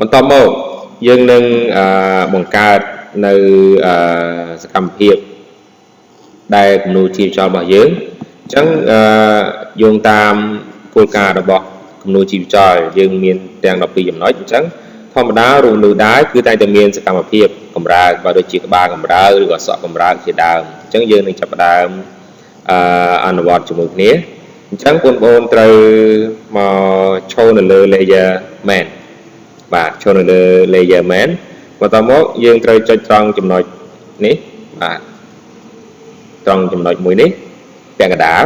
បន្តមកយើងនឹងបង្កើតនៅសកម្មភាពដែលគំនូរជីវចលរបស់យើងអញ្ចឹងយោងតាមគោលការណ៍របស់គំនូរជីវចលយើងមានទាំង12ចំណុចអញ្ចឹងធម្មតារូបមនុស្សដែរគឺតែងតែមានសកម្មភាពកម្រើកបើដូចជាក្បាលកម្រើកឬក៏សក់កម្រើកជាដើមអញ្ចឹងយើងនឹងចាប់ផ្ដើមអនុវត្តជាមួយគ្នាអញ្ចឹងបងប្អូនត្រូវមកឈរនៅលើ layer main បាទឈរនៅលើ layer main បន្តមកយើងត្រូវចុចត្រង់ចំណុចនេះបាទត្រង់ចំណុចមួយនេះពាក់កណ្ដាល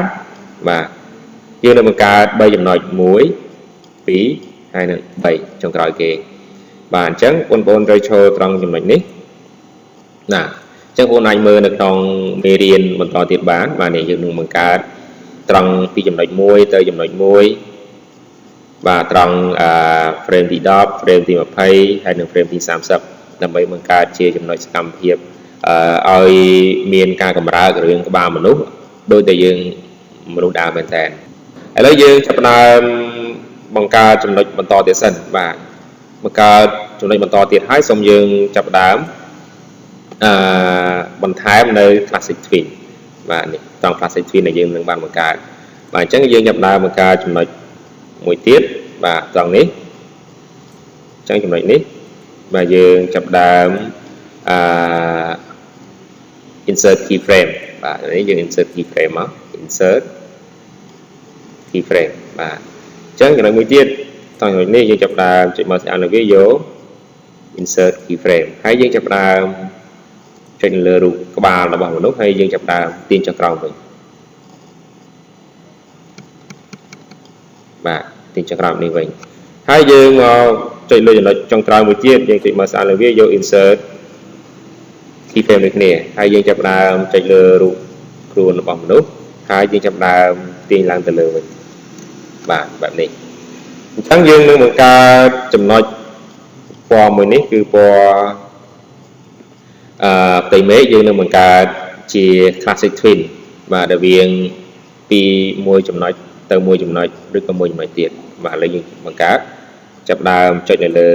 បាទយើងនឹងបង្កើត3ចំណុច1 2ហើយនិង3ចុងក្រោយគេបាទអញ្ចឹងបងប្អូនត្រូវឈរត្រង់ចំណុចនេះណាអញ្ចឹងបងអាចមើលនៅក្នុងមេរៀនបន្តទៀតបានបាទនេះយើងនឹងបង្កើតត្រង់ពីចំណុច1ទៅចំណុច1បាទត្រង់ frame ទី10 frame ទី20ហើយនិង frame ទី30ដើម្បីបង្កើតជាចំណុចសកម្មភាពឲ្យមានការកម្រើករឿងក្បាលមនុស្សដោយតែយើងមនុស្សដើមមែនតើឥឡូវយើងចាប់ផ្ដើមបង្កើតចំណុចបន្តទៀតសិនបាទបង្កើតចំណុចបន្តទៀតហើយសូមយើងចាប់ផ្ដើមបន្ថែមនៅ classic tween បាទនេះត្រង់ classic tween ដែលយើងនឹងបានបង្កើតបាទអញ្ចឹងយើងចាប់ផ្ដើមបង្កើតចំណុចមួយទៀតបាទត្រង់នេះអញ្ចឹងចំណុចនេះបាទយើងចាប់ដើមអឺ insert keyframe បាទនេះយើង insert keyframe មក insert keyframe បាទអញ្ចឹងចំណុចមួយទៀតត្រង់ចំណុចនេះយើងចាប់ដើមចុចមកស្អាតនៅវាយក insert keyframe ហើយយើងចាប់ដើមចុចនៅលើរូបក្បាលរបស់មនុស្សហើយយើងចាប់ដើមទាញចុះក្រោមវិញបាទទាញចុះក្រោមនេះវិញហើយយើងមកចុចលើចំណុចចុងក្រោយមួយទៀតយើងចុចមកស្អាតលើវាយក insert keyframe ដូចគ្នាហើយយើងចាប់ដើមចុចលើរូបខ្លួនរបស់មនុស្សហើយយើងចាប់ដើមទាញឡើងទៅលើវិញបាទបែបនេះអញ្ចឹងយើងនឹងបង្កើតចំណុចពណ៌មួយនេះគឺពណ៌ផ្ទៃមេឃយើងនឹងបង្កើតជា classic twin បាទរវាងពីមួយចំណុចទៅមួយចំណុចឬក៏មួយចំណុចទៀតបាទឥឡូវយើងបង្កើតចាប់ដើមចុចនៅលើ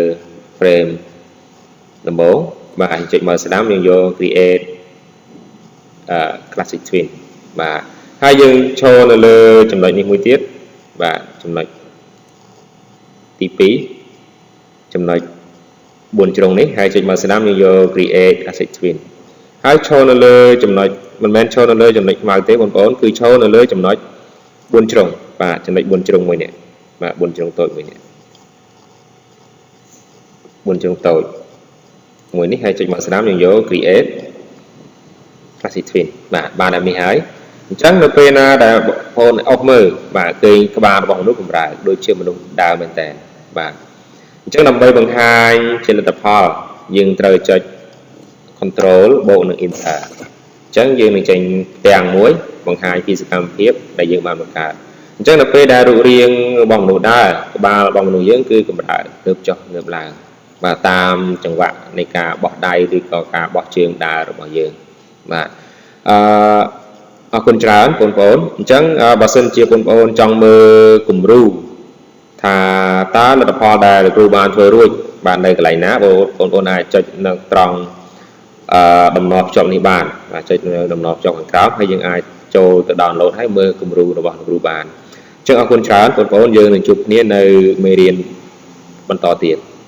frame ដំបូងបាទចុចមកស្ដាំយើងយក create classic twin បាទហើយយើងឈរនៅលើចំណុចនេះមួយទៀតបាទចំណុចទី2ចំណុច4ជ្រុងនេះហើយចុចមកស្ដាំយើងយក create classic twin ហើយឈរនៅលើចំណុចមិនមែនឈរនៅលើចំណុចខ្មៅទេបងប្អូនគឺឈរនៅលើចំណុច4ជ្រុងបាទចំណុច4ជ្រុងមួយនេះបាទ4ជ្រុងតូចមួយនេះ4ជ្រុងតូចមួយនេះហើយចុចមកស្ដាំយើងយក create classic twin បាទបានតែនេះហើយអញ្ចឹងនៅពេលណាដែលបងប្អូនអស់មើលបាទឃើញក្បាលរបស់មនុស្សកម្រើកដូចជាមនុស្សដើមមែនតើបាទអញ្ចឹងដើម្បីបង្ហាញជាលទ្ធផលយើងត្រូវចុច control បូកនឹង enter អញ្ចឹងយើងនឹងចេញផ្ទាំងមួយបង្ហាញពីសកម្មភាពដែលយើងបានបង្កើតអញ្ចឹងនៅពេលដែលរូបរាងរបស់មនុស្សដើរក្បាលរបស់មនុស្សយើងគឺកម្រើកងើបចុះងើបឡើងបាទតាមចង្វាក់នៃការបោះដៃឬក៏ការបោះជើងដើររបស់យើងបាទអរគុណច្រើនបងប្អូនអញ្ចឹងបើសិនជាបងប្អូនចង់មើលគំរូថាតើលទ្ធផលដែលលោកគ្រូបានធ្វើរួចបាទនៅកន្លែងណាបងប្អូនអាចចុចនៅត្រង់តំណភ្ជាប់នេះបានបាទចុចនៅតំណភ្ជាប់ខាងក្រោមហើយយើងអាចចូលទៅ download ហើយមើលគំរូរបស់លោកគ្រូបានអញ្ចឹងអរគុណច្រើនបងប្អូនយើងនឹងជួបគ្នានៅមេរៀនបន្តទៀត។